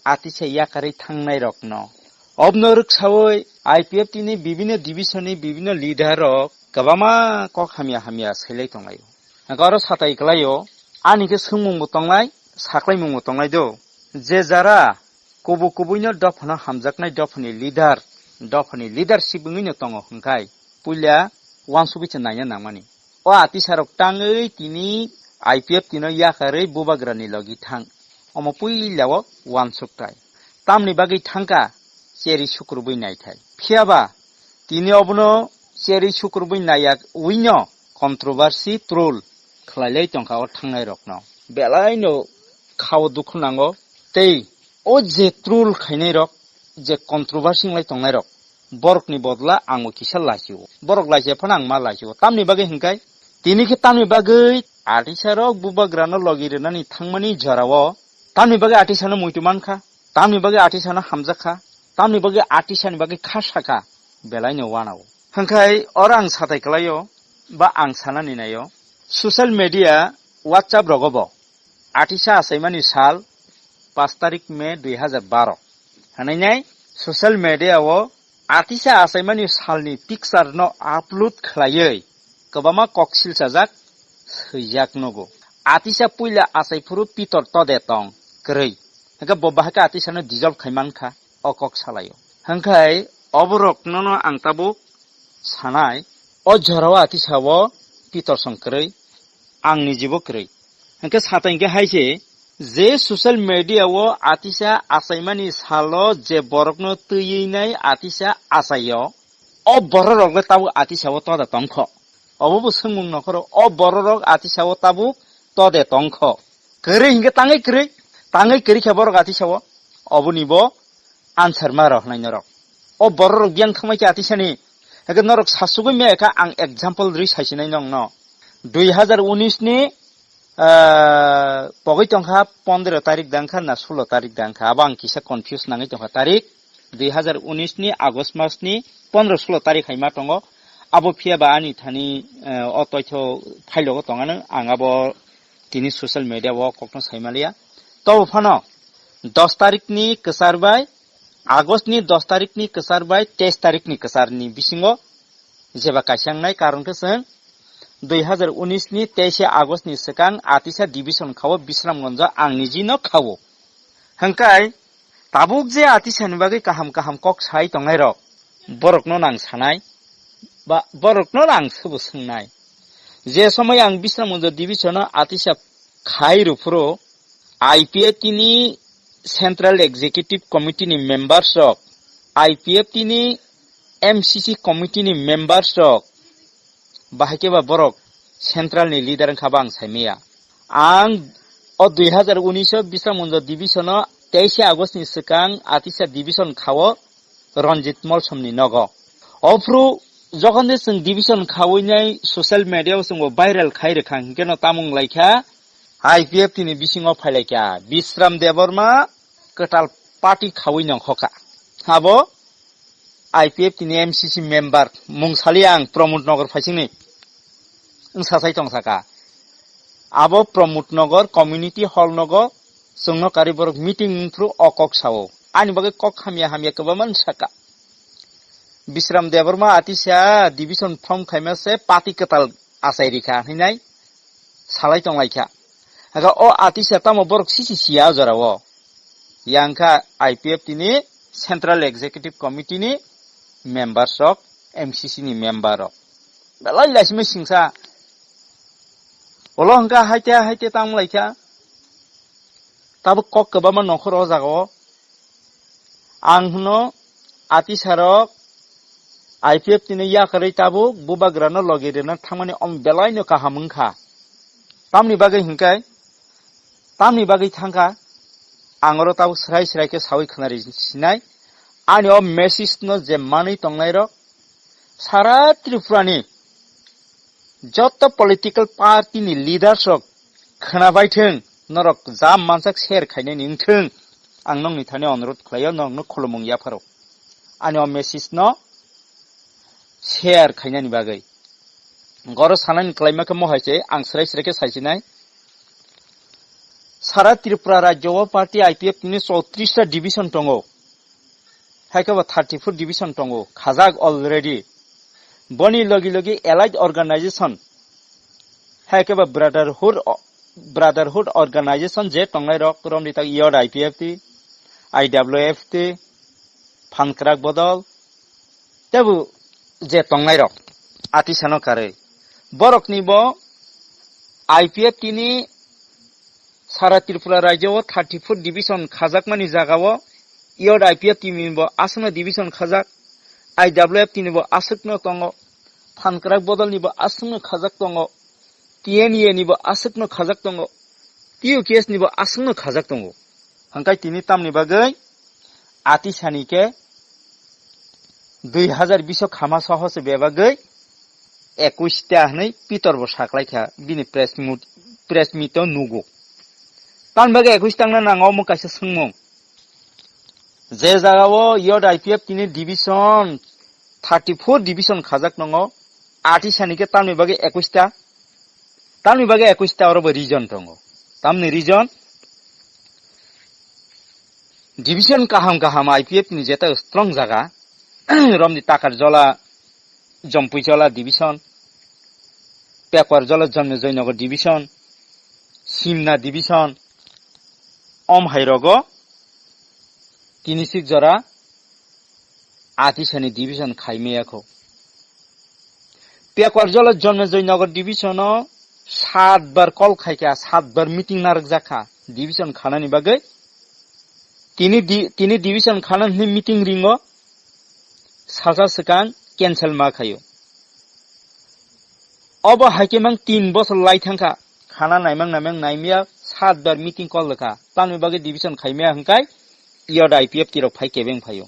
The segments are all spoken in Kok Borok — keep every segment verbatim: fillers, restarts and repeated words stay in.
atisa yakarwi thangnairokno. Obno rwksawi I P F T ni bibinno division ni bibinno leader rok kwbangma kok hamya hamya sailai tonglaio. Hwnkhe oro satai kwlaio, ani khe swngmungbo tongnai, saklaimungbo tongnai do. Je jara kubui kubuino dophano hamjaknai dophani leader, dophani leadership wngwino tongo hwnkhe puila uansugwi se naina nangmani. O atisarok tangwi tini I P F T no yakarwi bubagrani logi thang. Omo puila o uansuktai. Tamni bagwi thangkha cherwi sukrubwi naithai. Phiyaba tini obono cherwi sukrubwi naiya uino controversy troll khlailai tongkha o thangnairokno. Belaino khao dukhu nango. Tei o je troll khainairok, je controversy wnglai tongnairok, borokni bodla ang o kisa lachio. Borok lachia phano ang ma lachio. Tamni bagwi hwnkhe, tini khe tamni bagwi atisarok bubagrano logi rwnani thangmani jorao, tamni bagwi atisano muitu mankha, tamni bagwi atisano hamjakha, tamni bagwi atisani bagwi kha sakha, belaino uanao. Hwnkhe oro ang satai kwlaio, ba ang sanani naio, social media, WhatsApp rogo bo atisa achaimani sal, paanch tarik May dui hazar baro. Hwnwi nai social media o atisa achaimani salni picture no upload khlaiwi kwbangma kok silchajak swijak nugo. Atisa puila achai phuru pitor tode tong kwrwi. Hwnkhe bo bahai khe atisano dissolve khai mankha o kok salaio. Hwnkhe oborokno no ang tabuk sanai, o jorao atisao pitor song kwrwi, ang nijibo kwrwi. Hwnkhe sata hwnkhe hai se, je social media o atisa achaimani salo je borokno twiwi nai atisa achaio, o bororok le tabuk atisao toda tongkho. Obo bo swngmung nokhoro, o bororok atisao tabuk tode tongkho. Kwrwi hwnkhe tangwi kwrwi, tangwi kwrwi khe borok atisao. Oboni bo answer ma rw hwnai norok. O bororok biyang thangmai khe atisani, hwnkhe norok sasugwi maya kha ang example rwi saisinai nongno. Dui hazar unis ni, ah, pogwi tongkha pondro tarik dangkha na sulo tarik dangkha, abo ang kisa confuse nangwi tongkha tarik. Dui hazar unis ni August mas ni pondro sulo tarik hai ma tongo. Abo phiya ba ani thani, eh, o toitho phailo tongano ang abo tini social media o kokno saimaliya. Tobo phano dos tarik ni kwchar bai, August ni dos tarik ni kwchar bai teis tarik ni kwchar ni bisingo jeba kaisa wngnai, karon khe chwng dui hazar unis ni teis August ni swkang atisa division khao Bisramganj o ang niji no khao. Hwnkhe tabuk je atisani bagwi kaham kaham kok sai tongnai rok, borokno nang sanai, ba borokno nang subu swngnai. Je somoi ang Bisramganj division o atisa khai rw phuru I P F T ni Central Executive Committee ni members rok, I P F T ni M C C committee ni members rok, bahai khe ba borok central ni leader wngkha ba ang saimaya. Ang o dui hazar unis o Bisramganj division o teis August ni swkang atisa division khao Ranjit Molsom ni nogo. Ophru jokhon de chwng division khawi nai social media o chwng bo viral khai rwkha, hinkhe no tamung laikha I P F T ni bisingo phailaikha Bisram Debbarma kwtal party khawi nongkhoka. Abo I P F T ni M C C member mung sali ang Pramod Nagar phaisingni wng sasai tong saka. Abo Pramod Nagar community hall nogo chwngno kari borok meeting wngphru o kok sao. Ani bagwi kok hamya hamya kwbangma wng saka. Bisram Debbarma atisa division form khaima se party kwtal achai rikha hinai salai tonglaikha. Haka o atisa tamo borok sisi siya o jorao. Yang kha I P F T ni Central Executive Committee ni members rok, M C C ni member rok. Belai laisima singsa. Olo hwnkha haite haite tamo laikha. Tabuk kok kwbangma nongkhor o jaga o. Ang hwno atisarok I P F T ni yakarwi tabuk bubagrano logi rwna thangmani om belaino kaham wngkha. Tamni bagwi hwnkhe, tamni bagwi thangkha, ang oro tabuk srai srai khe sawi khwnari sinai. Ani o message no je manwi tongnairok, sara Tripura ni joto political party ni leaders rok khwnabai thung, norok jam mansak share khainani wngthung, ang nokni thani onurodh khlaio, norokno khulumung yapharo. Ani o message no share khainani bagwi. Goro sanani klaima khe mohai se, ang srai srai khe saisinai. Sara Tripura rajyo o party I P F T ni chowtris ta division tongo. Hai khe bo thirty four division tongo, khajak already. Boni logi logi allied organization, hai khe bo brotherhood, brotherhood organization je tongnai rok, romni tak yod I P F T, I W F T, Phankrak Bodol, tebu je tongnai rok, atisano karwi. Borokni bo I P F T ni Sara Tripura rajyo o thirty four division khajakmani jaga o yod I P F T ni bo aswkno division khajak, I W F T ni bo aswkno tongo, Phankrak Bodol ni bo aswkno khajak tongo, T N A ni bo aswkno khajak tongo, T U K S ni bo aswkno khajak tongo. Hangkai tini tamni bagwi atisani khe dui hazar bish o khama soho se bebagwi ekwis ta hwnwi Pitor bo saklai kha, bini press mut-, press meet o nugo. Tamni bagwi ekwis tangna nango omo kaisa swngmung. Je jaga o yod I P F T ni division, thirty four division khajak nongo, atisani khe tamni bagwi ekwis ta, tamni bagwi ekwis ta oro bo reason tongo. Tamni reason, division kaham kaham I P F T ni jeta strong jaga, romni Takarjola, Jompuijola division, Pekwarjola Jonmejoynagar division, Simna division, om hai rogo tini sik jora atisani division khaimaya kho. Pekwarjola Jonmejoynagar division o sat bar call khaikha, sat bar meeting narwkjakha division khanani bagwi. Tini di-, tini division khana hwnwi meeting ringo, salsa swkang cancel ma khaio. Obo haikhe mang tin bosor lai thangkha, khana naimang naimang naimya sat bar meeting call rwkha, tamni bagwi division khaimaya hwnkhe yod I P F T rok phai kebeng phaio.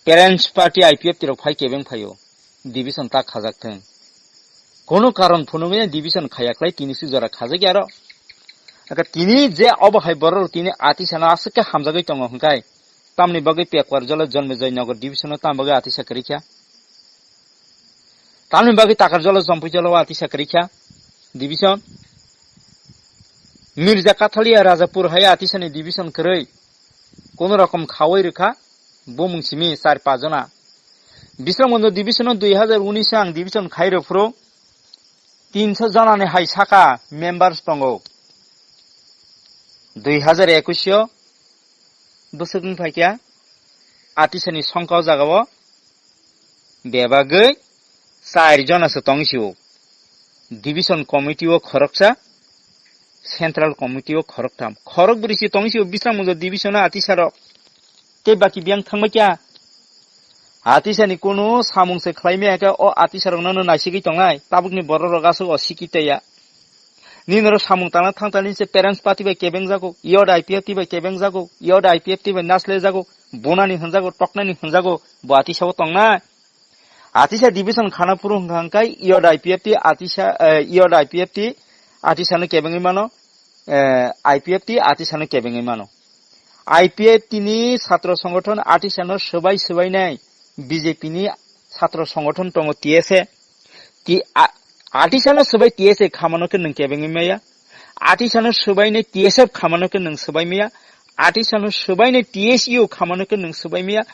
Parents party I P F T rok phai kebeng phaio. Division ta khajak thung. Kono karon phunugwi division khaya khlai tini suk jora khajak ya aro. Aka tini je obo hai borok tini atisano aswk khe hamjagwi tongo hwnkhe tamni bagwi Pekwarjola Jonmejoynagar division o tamni bagwi atisa kwrwi kha. Tamni bagwi Takarjola Jompuijola o atisa kwrwi kha division. Mirza Kathalia Rajapur hai atisani division kwrwi. Kono rokom khawi rwkha, bumung simi char pach jona. Bisramganj division o dui hazar unis o ang division khai rw phuru tinso jona ni hai saka members tongo. Dui hazar ekwis o bwswk wng phaikha, atisani songkha o jaga o bebagwi char jona se tong sio. Division committee o khoroksa, central committee o khoroktham. Khorok bwrwi se tong sio Bisramganj division o atisa rok. Tei baki biyang thangbai kya? Atisa ni kunu samung se khlai maya khe o atisa rok no no naisigwi tongnai. Tabuk ni borok rok aswk o sikitaya. Nini oro samung tangna thangtani se parents party bai kebeng jago, yod I P F T bai kebeng jago, yod I P F T bai nasle jago, bunani hwnjago, toknani hwnjago, bo atisa o tongnai. Atisa division khana phuru hwnkha hwnkhe yod I P F T atisa, eh, yod I P F T atisa no kebengwi mano, eh, I P F T atisa no kebengwi mano. I P F T ni satro songothon atisa no swbai swbai nai B J P ni satro songothon tongo T S A. Ti-, a-, atisano swbai T S A khamano khe nwng kebengwi maya. Atisano swbaini T S F khamano khe nwng swbai maya. Atisano swbaini T S U khamano khe nwng swbai maya.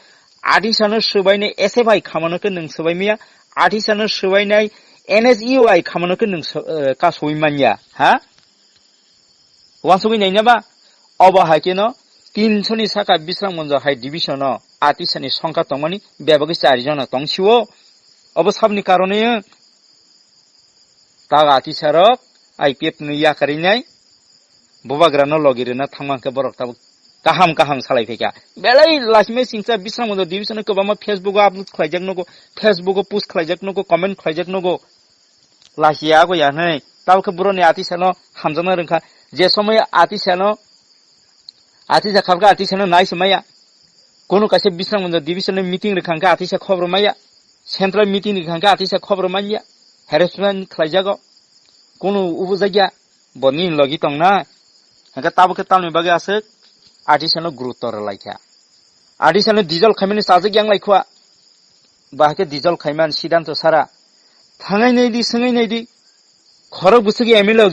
Atisano swbaini S F I khamano khe nwng swbai maya. Atisano swbaini N S U I khamano khe nwng sw-, eh, kasui manya. Ha? Wansugwi naina ba? Obo hai kheno tinsho ni saka Bisramganj hai division o atisani songkha tongmani bebagwi chari jona tong sio. Obo sabni karone taga atisarok I P F no yakarwi nai bubagra no logi rwna thangma hwnkhe borok tabuk kaham kaham salai phaikha. Belai lasimai singcha Bisramganj division o kwbangma Facebook o upload khlaijak nugo, Facebook o post khlaijak nugo, comment khlaijak nugo. Lachiya ago ya hwnwi. Tabuk khe borokni atisano hamjakna rwngkha. Je somoy atisano, atisa khabkha atisano nai se maya. Kono kaisa Bisramganj division ni meeting rwkha hwnkhe atisa khobor maya. Central meeting rwkha hwnkhe atisa khobor manya. Harassment khlaijago. Kono ubujakya. Bo nini logi tongna. Hwnkhe tabuk khe tamni bagwi aswk atisano gurutto rwlaikha. Atisano dijol khaimani chajak yang laikhwa. Bahai khe dijol khaiman siddhanto sara. Thangai nai di, swngwi nai di. Khorok bwswk M L A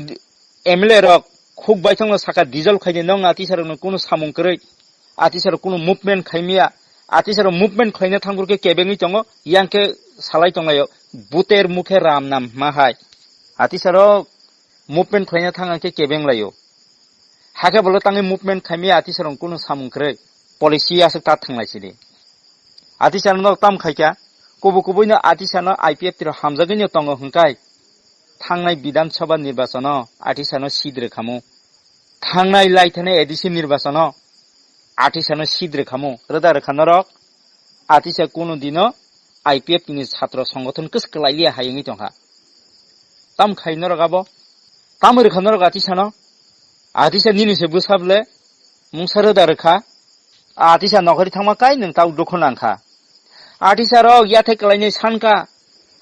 M L A rok khuk baithangno saka dissolve khaidi, nong atisarokno kunu samung kwrwi, atisarok kunu movement khaimya, atisarok movement khlaina thangphuru khe kebengwi tongo, yang khe salai tonglaio, buter mukhe ram nam hma hai. Atisarok movement khlaina thang khe kebeng laio. Hakhe bolo tangwi movement khaimya atisarok kunu samung kwrwi, policy aswk ta thanglai sidi. Atisarok tam khaikha, kubu kubuino atisano I P F T rok hamjagwino tongo hwnkhai. Thangnai Bidhan Sabha nirbachano atisano seat rwkhamu. Thangnai laithani A D C nirbachano atisano seat rwkhamu. Rwda rwkha norok atisa kunu dino I P F T ni chhatro songgothon kwswk kwlai liya hai wngwi tongkha. Tam khai norok abo? Tam rwkha norok atisano? Atisa nini se bwsable mungsa rwda rwkha. Atisa nokhori thangma kai nwng tau dukhu nangkha. Atisa rok yathai kwlainai sankha.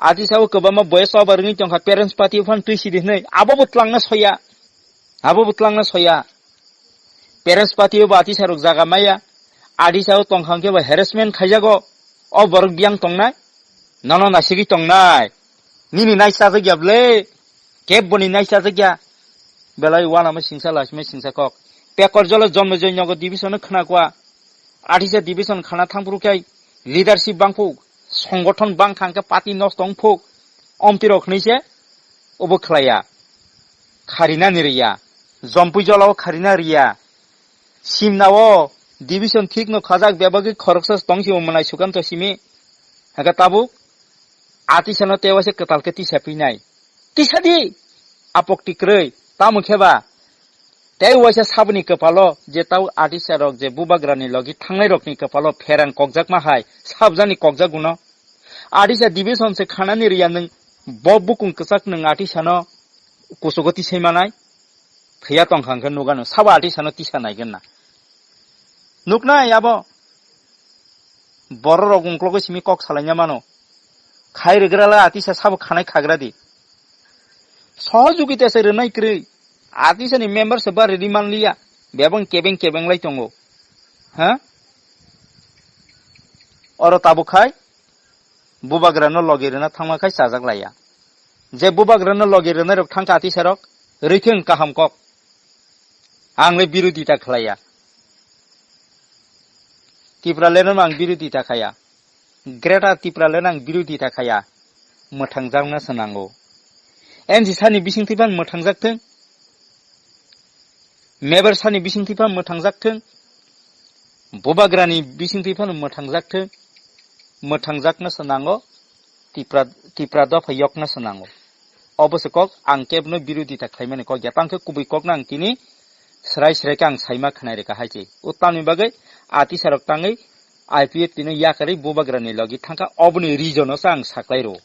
Atisa o kwbangma boya choba rwngwi tongkha, parents party o phan twi sidi hwnwi. Abo bo twlangna soya. Abo bo twlangna soya. Parents party o bo atisa rok jaga maya. Atisa o tongkha hwnkhe bo harassment khaijago. O borok biyang tongnai. Nono nasigwi tongnai. Nini nai chajak ya ble. Keboni nai chajak ya. Belai wanama singsa lasima singsa kok. Pekor jolo Jonmojoi Nagar division no khna kwa. Atisa division khana thangphuru khe leadership bangphuk, songgothon bang thangkhe party nosto wngphuk. Omtirok hwnwi se obo khlaiya. Kharinani riya. Jompui jolao kharina riya. Simnao division thikno khajak bebagwi khoroksa tongsi o mwnai Sukanto simi. Haka tabuk atisano tewaisa kwtal khe tisa pinai. Tisa di! Apok tikrwi. Tamo khe ba? Tei waisa saboni kwpalo je tau atisa rok je bubagrani logi thangnai rokni kwpalo pherang kokjakma hai sabjani kokjaguno. Atisa division se khanani riya nwng bo bukung kwchak nwng atisano kuchugo tisai manai. Phiya tongkha hwnkhe nugano sabo atisano tisa naigen na. Nuknai abo bororok ungklogo simi kok salaina mano. Khai rwgrala atisa sabo khanai khagra di. Sohojogita se rwnai kwrwi. Atisani member se ba rwdi manliya. Bebang kebeng kebeng lai tongo. Ha? Oro tabuk khai bubagrano logi rwna thangma khai chajak laiya. Je bubagrano logi rwnairok thangkha atisarok, rwithwng kaham kok. Ang le birodita khlaiya. Tipralandno ang birodita khaya. Greater Tipraland ang birodita khaya. Mwthangjakna se nango. N G sani bisingtwi phan mwthangjak thung. Mebar sani bisingtwi phan mwthangjak thung. Bubagrani bisingtwi phan mwthangjak thung. Mwthangjakna se nango. Tipra, Tipra dopha yokna se nango. Obo se kok ang kebno birodita khlaimani kok ya. Tangkhe kubui kokno ang tini srai srai khe ang saima khnai rwkha hai se. O tamni bagwi atisarok tangwi I P F T no yakarwi bubagrani logi thangkha, oboni reason-o se ang saklai rwo.